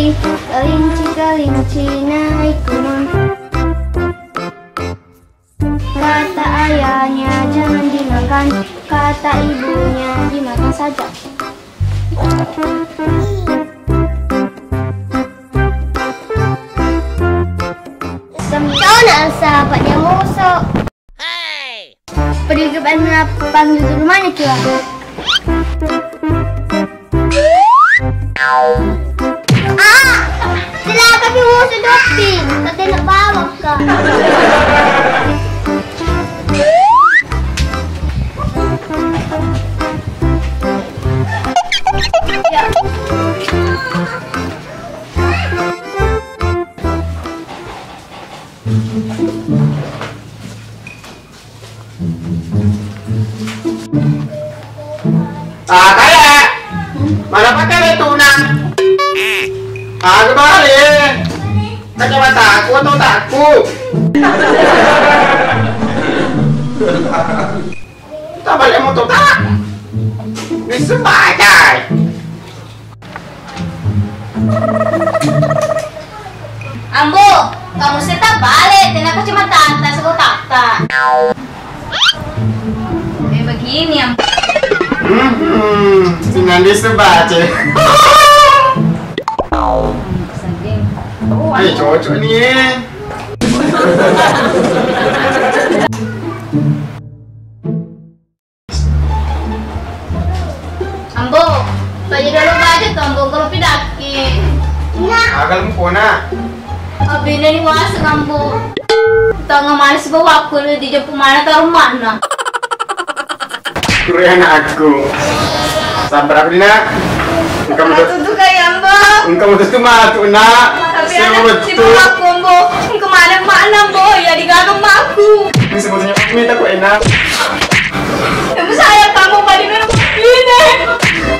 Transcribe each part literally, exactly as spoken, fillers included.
Kelinci, kelinci naik gunung. Kata ayahnya jangan dimakan, kata ibunya dimakan saja. Semicau nak rasa apa dia musuh. Pergi ke mana panggil ke rumahnya kira. Ah, sila kami musuh dopi. Kata nak bawa ka. Ah, kaya. Mana pakai itu nak? Ah, kebalik. Kacamata aku atau takku? Tak balik motor tak? Bisa baca. Ambo, kamu seta bale, tena kacamata, sego tata. Eh, begini, Ambo. Hmm, nanti sebaca. Eh, cocok nih, eh. Ambo, paja dolo baja to, Ambo, kalau pidaki. Agal mukona. Abinani waseng, Ambo. Tanga manis bawa aku di jempu mana taruh mana. Kure anakku. Sabar aku, Dina. Engka mutus. Tutu kayak, Ambo. Engka mutus tu matu, nak. Tapi ada di bawah aku, Ambo. Engka mana, mana, Ambo? Ya digagang aku. Ini sebetulnya minta ku enak. Ibu saya kamu balik minum ini.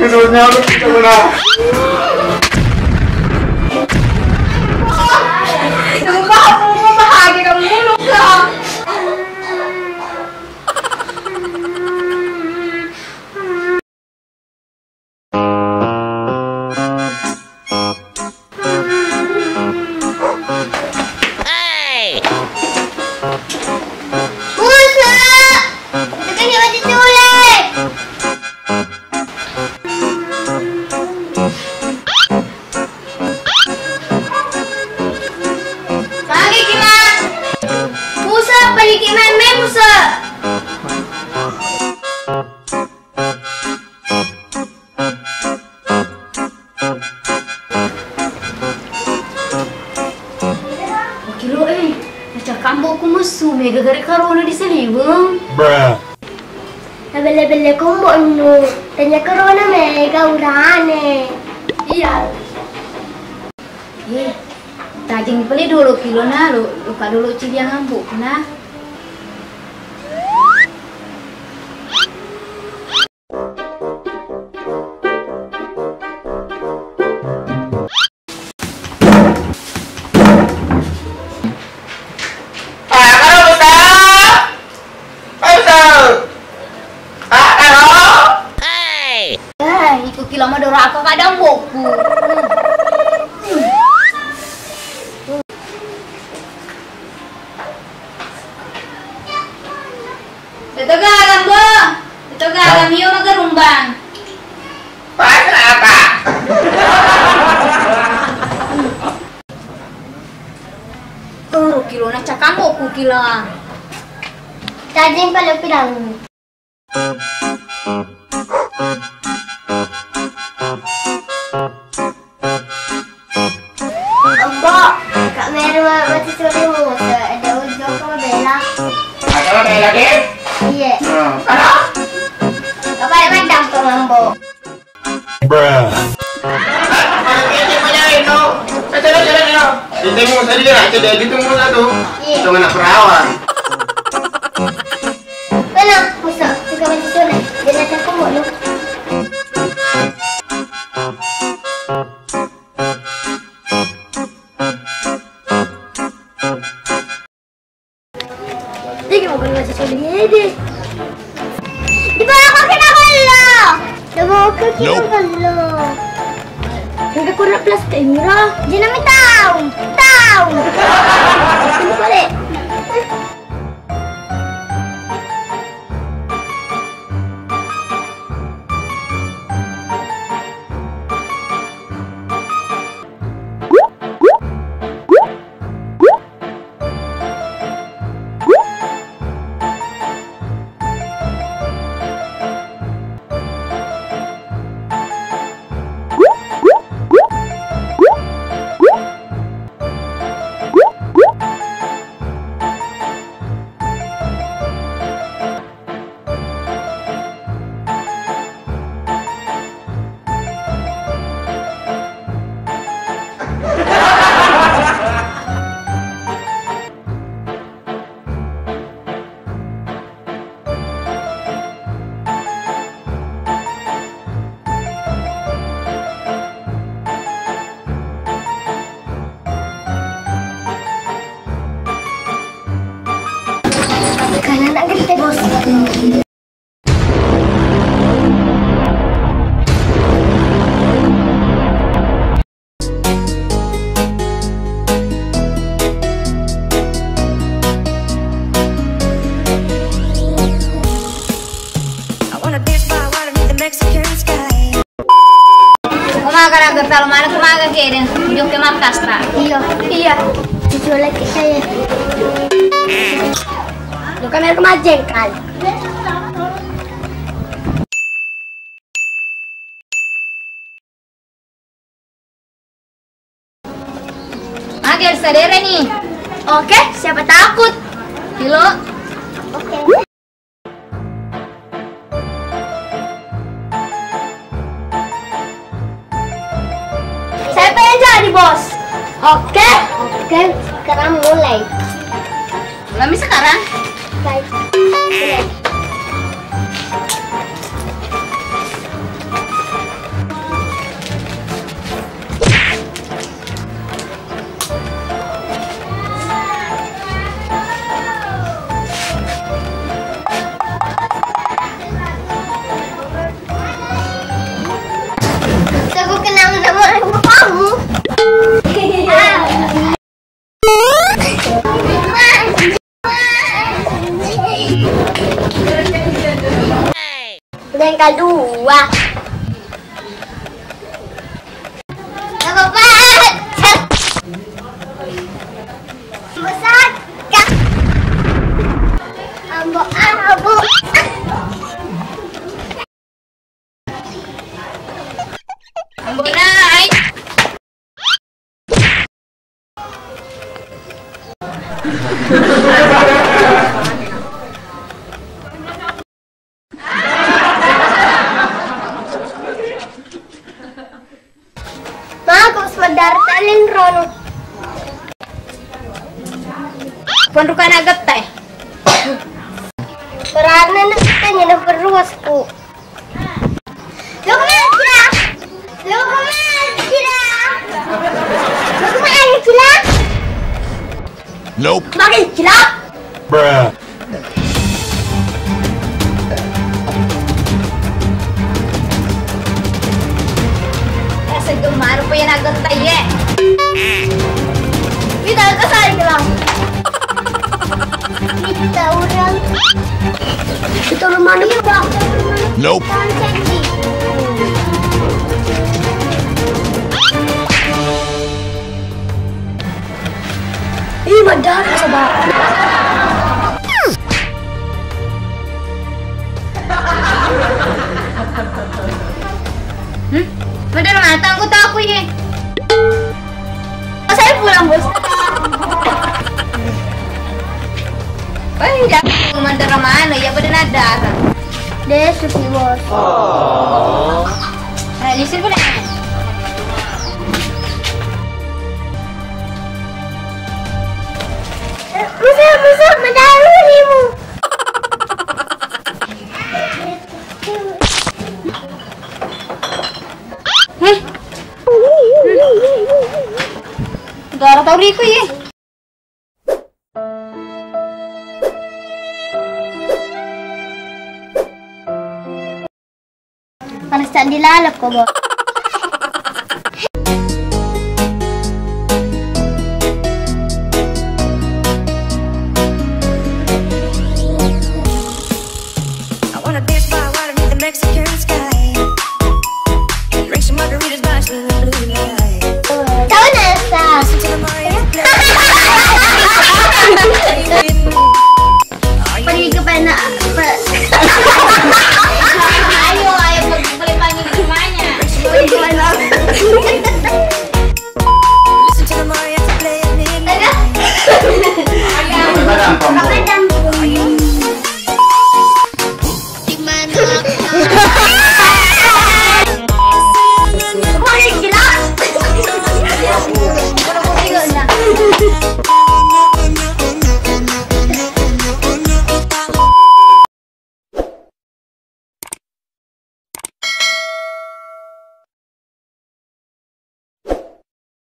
Menurutnya aku tidak pernah. Ibu aku mau bahagia kamu dulu kak. Hey! Musa! Itu kan hewan diculik! Lagi, Kima! Musa, pergi, Kima, main, Musa! Kilo eh, nacakambo ku messu mega gare karona di Saliweng. Bruh. Nabelle-belle kombo nu, tanya karona mega urane. Iya. Eh, tajeng pale dolo kilo na lo, lo kadolo ciliang ambo na. Ah, halo, Ustaz. Hai, Ustaz. Ah, halo. Hey. Eh, itu kilo madoraka kadang boku. Itu garam, Bo. Itu garam, iyo, magerumbang. Pasrah, Pak. Turu kilo na cakang, Bo, ku kilo. Cajing pale upidang. Ambo, Kak Meru ma-, mati suri musa, ada ujung kau bela. Ada bela ke? Iya. Hmm, kalau? Apa yang macam tu, Ambo? Bruh. Itu musa dia, itu dia gitu musa tuh. Iya. Itu anak perawan. Tenang, musa, suka mati suri. Dia datang ke mulut. Tiga mau kena siswa di ini. Di bawah kaki nak Allah. Di bawah kaki nak Allah. Engka kurang plastik miro. Jenami tahu, tahu. Tunggu balik. Karena anak gede, Bos. I wanna dance by water 'neath the Mexican sky. Ko magana geppa lo mana ko maga kede, jokke makkasta. Iya. Iya. Cucu lagi saya. Lo kamera ko majengkal. Oke, sadere ni. Oke, siapa takut? Kilo. Oke. Siapa yang jadi bos? Oke. Oke, sekarang mulai. Mulai sekarang? Baik. Mulai. Sebut kenang nama ibu kamu. Yang kedua. Apa, Pak? Besar. Ambo, ambo. Ambo naik. Mako sebentar talin rono. Pon rukana getta e. Berarti nak tanya nak perluasku. Lukman, Cila! Lukman, Cila! Lukman, Cila! Nope. Makin Cila! Bruh. Rasa gemar apa yang agak tai, ye? Kita ke sana, Cila. Kita orang. Kita rumah ni, Bang. Nope. Ih, madara, coba. Hmm? Madara matang, ku tahu aku ini. Saya pulang, Bos. Eh, jangan mandara mana ya, pada nadara. Deh, supi, Bos. Oh. Nah, di sini, Bos. Musuh, musuh, mendalu limu. Heh. Gara tau riku, ye. Panas candi lalap ko, Bo. wanna dance by water, need the Mexicans.